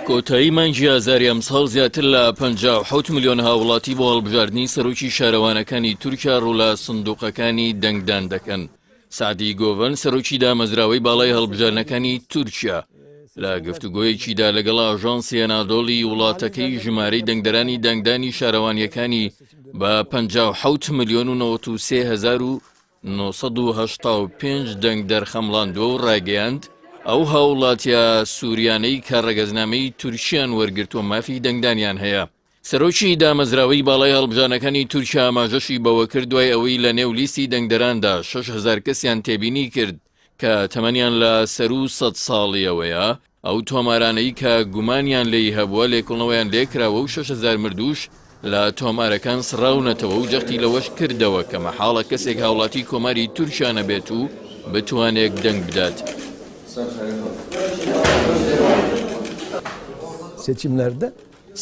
کۆتایی مانگی ئازاری ئەمساڵ زیاتر لە 57 ملیۆن هاوڵاتی بۆ هەڵبژاردنی سەرۆکی شارەوانەکانی تورکیا ڕوو لە سندوقەکانی دەنگدان دەکەن. سەعدی گۆڤەن سەرۆکی دامەزراوەی باڵای هەڵبژاردنەکانی تورکیا لە گفتوگۆیەکیدا لەگەڵ ئاژانسی ئەنادۆڵی وڵاتەکەی ژمارەی دەنگدەرانی دەنگدانی شارەوانیەکانی بە 57 ملیۆن و 93 هەزار و 985 دەنگدەر خەمڵاندووە و ڕایگەیاند ئەو هاوڵاتیە سووریانەی کە ڕەگەزنامەی تورکیان وەرگرتووە مافی دەنگدانیان هەیە. سەرۆکی دامەزراوەی باڵای هەڵبژاردنەکانی تورکیا ئاماژەشی بەوەکرد، دوای ئەوەی لە نێو لیستی دەنگدەراندا 6000 کەسیان تێبینی کرد کە تەمەنیان لە سەروو سەد ساڵیەوەیە، ئەو تۆمارانەی کە گومانیان لێی هەبووە لێکۆڵنەوەیان لێکراوە و 6000 مردووش لە تۆمارەکان سڕاونەتەوە و جەختی لەوەش کردەوە کە مەحاڵە کەسێک هاوڵاتی کۆماری تورکیا نەبێت و بتوانێک دەنگ بدات. Seçimlerde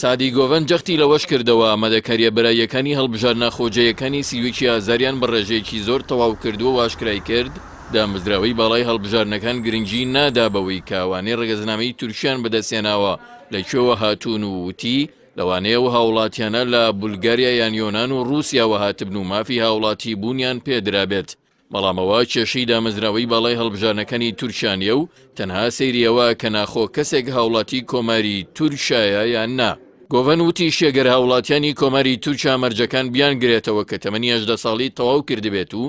سەعدی گۆڤەن جەختی لەوەش کردەوە، ئامادەکارییە بەراییەکانی هەڵبژاردنە خۆجێیەکانی 31 ی ئازاریان بە ڕێژەیەکی زۆر تەواو کردووە و ئاشکرای کرد، دامەزراوەی باڵای هەڵبژاردنەکان گرنگی نادا بەوەی کە ئەوانەی ڕەگەزنامەی تورکیان بەدەستهێناوە لە کوێوە هاتوون و وتی، لەوانەیە ئەو هاوڵاتیانە لە بولگاریا یان یۆنان و ڕووسیاوە هاتبن و مافی هاوڵاتیبوونیان پێدرابێت. بەڵام ئەوە کێشەی دامەزراوەی باڵای هەڵبژاردنەکانی تورکیا نیە و تەنها سەیری ئەوە کە ناخۆ کەسێک هاوڵاتی کۆماری تورکیایە یان نا. گۆڤەن وتیشی گەر هاوڵاتیانی کۆماری تورکیا مەرجەکان بیانگرێتەوە کە تەمەنی 18 ساڵی تەواو کردبێت و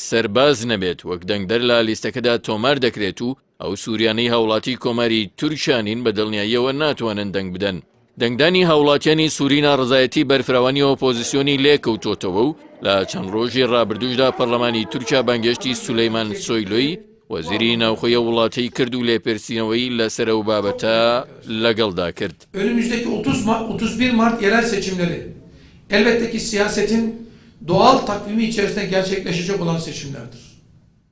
سەرباز نەبێت وەک دەنگدەر لە لیستەکەدا تۆمار دەکرێت و ئەو سوریانەی هاوڵاتی کۆماری تورکیا نین بە دڵنیاییەوە ناتوانن دەنگ بدەن. دەنگدانی هاوڵاتیانی سوری ناڕەزایەتی بەرفراوانی ئۆپۆزیسیۆنی لێکەوتۆتەوە و لە چەند ڕۆژی ڕابردووشدا پەرلەمانی تورکیا بانگێشتی سولەیمان سۆیلۆی وەزیری ناوخۆی ئەو وڵاتەی کرد و لێپرسینەوەی لەسەر ئەو بابەتە لەگەڵدا کرد. Önümüzdeki 31 Mart yerel seçimleri elbette ki siyasetin doğal takvimi içerisinde gerçekleşecek olan seçimlerdir.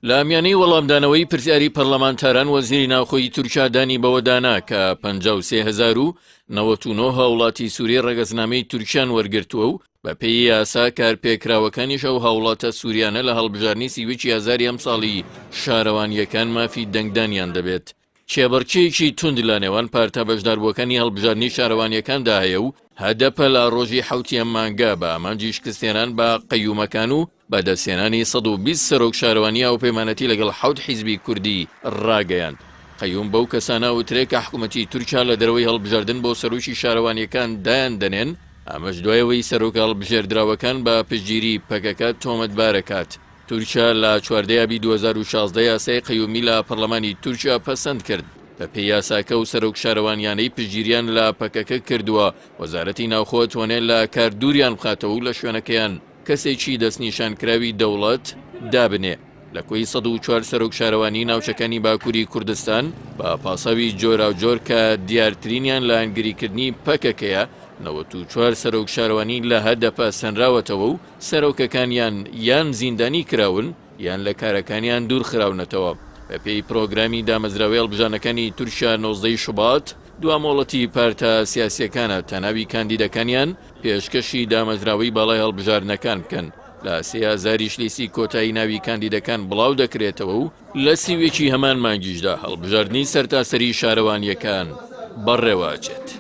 لە میانەی وەڵامدانەوەی پرسیاری پەرلەمانتاران وەزیری ناوخۆی تورکیا دانی بەوەدا نا کە 53,099 هاوڵاتی سووری ڕەگەزنامەی تورکیان وەرگرتووە و بەپێی یاسا کارپێکراوەکانیش ئەو هاوڵاتە سووریانە لە هەڵبژاردنی 31 ئازاری ئەمساڵی شارەوانییەکان مافی دەنگدانیان دەبێت. کێبڕکێیەکی توند لە نێوان پارتە بەشداربووەکانی هەڵبژاردنی شارەوانییەکاندا هەیە و هەدەپە لە ڕۆژی حەوتی ئەم مانگە بە ئامانجی شکستهێنان بە قەیومەکان و بەدەستهێنانی 120 سەرۆک شارەوانی هاوپەیمانەتی لەگەڵ حەوت حیزبی کوردی ڕاگەیاند. قەیوم بەو کەسانە ئەوترێ کە حکومەتی تورکیا لە دەرەوەی هەڵبژاردن بۆ سەرۆکی شارەوانییەکان دایان دەنێن، ئەمەش دوای ئەوەی سەرۆکە هەڵبژێردراوەکان بە پشتگیری پەکەکە تۆمەتبارەکات. تورکیا لە 14 ئابی 2016 یاسای قەیومی لە پەرلەمانی تورکیا پەسەند کرد. بەپێی یاساکە ئەو سەرۆک شارەوانیانەی پشتگیریان لە پەکەکە کردووە، وەزارەتی ناوخۆ ئەتوانێت لە کار دووریان بخاتەوە و لە شوێنەکەیان کەسێکی دەستنیشانکراوی دەوڵەت دابنێ. لە کۆی 104 سەرۆک شارەوانی ناوچەکانی باکووری کوردستان بە پاساوی جۆراوجۆر کە دیارترینیان لایەنگریکردنی پەکەکەیە، 94 سەرۆک شارەوانی لە هەدەپە سەنراوەتەوە و سەرۆکەکانیان یان زیندانی کراون یان لە کارەکانیان دوورخراونەتەوە. بەپێی پرۆگرامی دامەزراوەی هەڵبژاردنەکانی تورکیا 19 ی شوبات دوا مۆڵەتی پارتە سیاسییەکانە تا ناوی کاندیدەکانیان پێشکەشی دامەزراوەی باڵای هەڵبژاردنەکان بکەن. لە سێ ئازاریش لیستی کۆتایی ناوی کاندیدەکان بڵاو دەکرێتەوە و لە 31 ی هەمان مانگیشدا هەڵبژاردنی سەرتاسەری شارەوانییەکان بەڕێوەئەچێت.